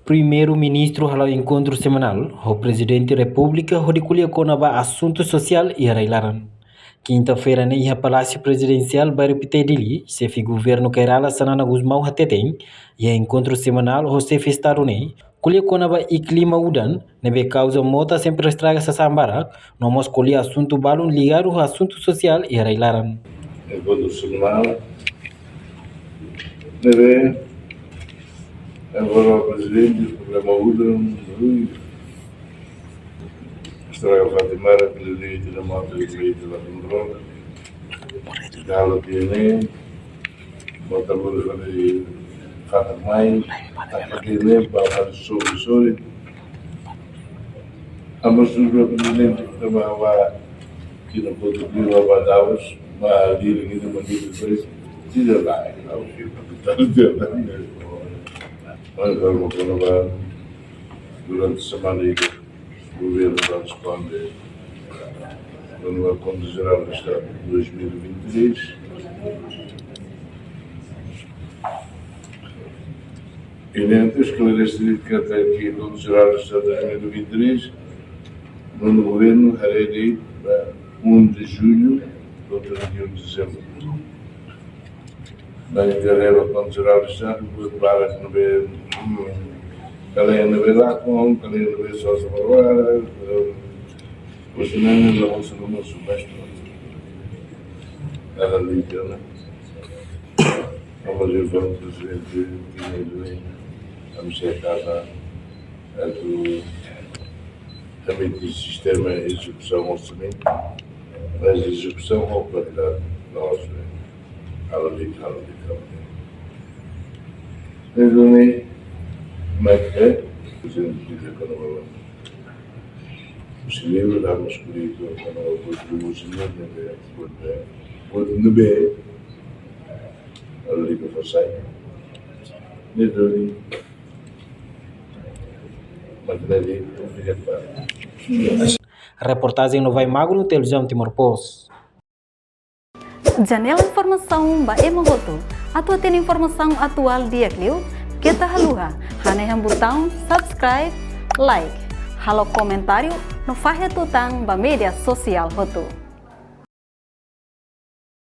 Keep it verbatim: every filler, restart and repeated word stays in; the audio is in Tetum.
Primeiru-Ministru hala'o enkontru semanál ho Prezidente Repúblika hodi ko'alia kona-ba asuntu sosiál iha rai-laran. Kinta-feira ne'e iha Palásiu Prezidensiál, Bairru Pité, Dili, Xefe Governu Kay Rala Xanana Gusmão hateten, iha enkontru semanál ho Xefe Estadu ne'e, ko'alia kona-ba iklima udan ne'ebé kauza mota sempre estraga sasán barak, no mós ko'alia asuntu balun ligadu ho asuntu sosiál iha rai-laran. Enkontru semanál ne'ebé envolve Prezidente, problema udan, ui, estraga fatin barak, Prezidente na mata de Prezidente la kontrola. Galo tiene, bota lura fali fatin mai, taka tiene, ba fali sobe sobe. Amos sudah Prezidente, tama wa, kina foto bira ba Davos, ba diri kina ba diri depois, tidak baik, kalau kita tidak baik. Mas kalau kona-ba durante semana ini, governu la responde kona-ba Konta Jerál do Estadu dois mil e vinte e três. E ne'e esklarese katak Konta Jerál do Estadu dois mil e vinte e três, nonu governu haree de'it ba um de julho, to'o trinta e um de dezembro. Mas ita haree ba Konta Jerál do Estadu, depois para que não vê, hum, kalen ne'ebé lakon, kalen ne'ebé sosa para agora, eh, pois não, não, não, não, não, não, não, não, não, não, não, não, não, Vamos ver o Banco do Presidente, que nem doing, vamos ser casa, é do, também tem sistema de execução orçamento, mas execução com qualidade, nós, né? Além de, além de, além de. Mas não é, mas é, por exemplo, dizer que não é. Os livros, dá-nos escrito, quando eu vou, eu vou, eu vou, eu vou, eu vou, Alori ka fó sai. Ne'e duni. Mas ne'e duni, obrigadu. Reportajen Novai Magno, Televizaun Timor Post. Janela informasaun ba ema hotu. Atu hatene informasaun atuál di'ak liu, keta haluha hanehan butaun subscribe, like, halo komentáriu no fahe tutan ba média sosiál hotu.